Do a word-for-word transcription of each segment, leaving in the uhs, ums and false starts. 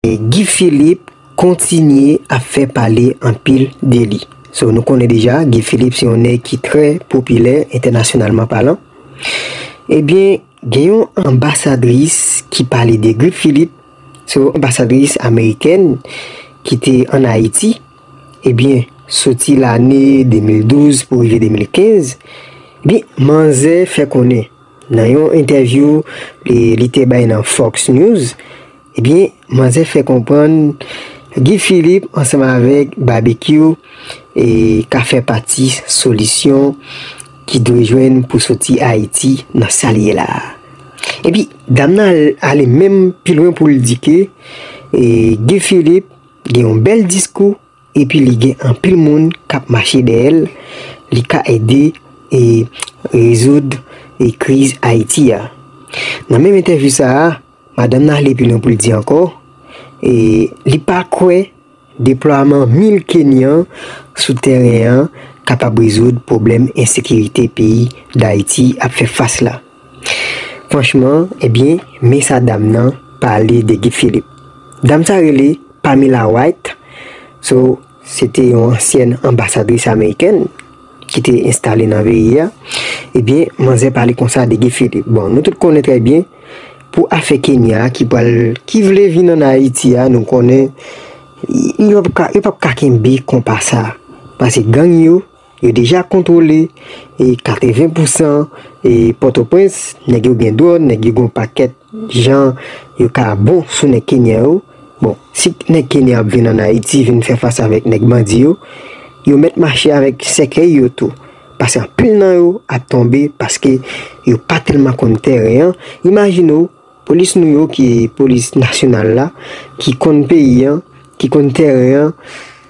Guy Philippe kontinye ap fè pale anpil de li. So, nou konnen deja, Guy Philippe se yon nèg ki trè popilè entènasyonalman palan. Ebyen, gen yon anbasadris ki pale de Guy Philippe, se yon anbasadris amerikèn ki te ann Ayiti. Ebyen, soti lane de mil douz pou rive de mil kenz, ebyen, manzè fè konnen nan yon entèvyou li, li te bay nan Fox News, ebyen, manzè fè konprann Guy Philippe ansanm avèk Barbecue e ka fè pati solisyon ki dwe jwenn pou soti Ayiti nan sa l ye la a. Epi, dam nan al- ale menm pi lwen pou l di ke e, Guy Philippe gen yon bèl diskou epi li gen anpil moun k ap mache dèyè l, li ka ede e rezoud e kriz Ayiti a. Nan menm entèvyou sa a, madanm nan ale pi lwen pou l di ankò, e li pa kwè deplwaman mil Kenyan sou tèren an kapab rezoud pwoblèm ensekirite peyi Dayiti ap fè fas la. Franchman, ebyen, men sa dam nan pale de Guy Philippe. Dam sa rele Pamela White. So, se te yon ansyèn anbasadris amerikèn ki te enstale nan peyi a. Ebyen, manzè pale konsa de Guy Philippe. Bon, nou tout konnen trè byen, pou afè Kenya ki pral, ki vle vin ann Ayiti a, nou konnen, yo p ap ka, yo p ap ka kenbe konpa sa. Paske gang yo, yo deja kontwole e katreven pousan e Pòtoprens, nèg yo gen dwòn, nèg yo gen yon pakèt jan yo ka bon sou nèg Kenya yo. Bon, si nèg Kenya ap vin ann Ayiti, vin fè fas avèk nèg bandi yo, yo mèt mache avèk sèkèy yo tou. Paske anpil nan yo ap tonbe paske yo pa tèlman konn tèren an. Imajine w, polis nou yo ki polis nasyonal la, ki konn peyi an, ki konn tèren an,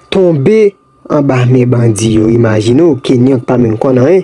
tonbe anba men bandi yo. Imajine w, Kenyan k pa menm konn anyen,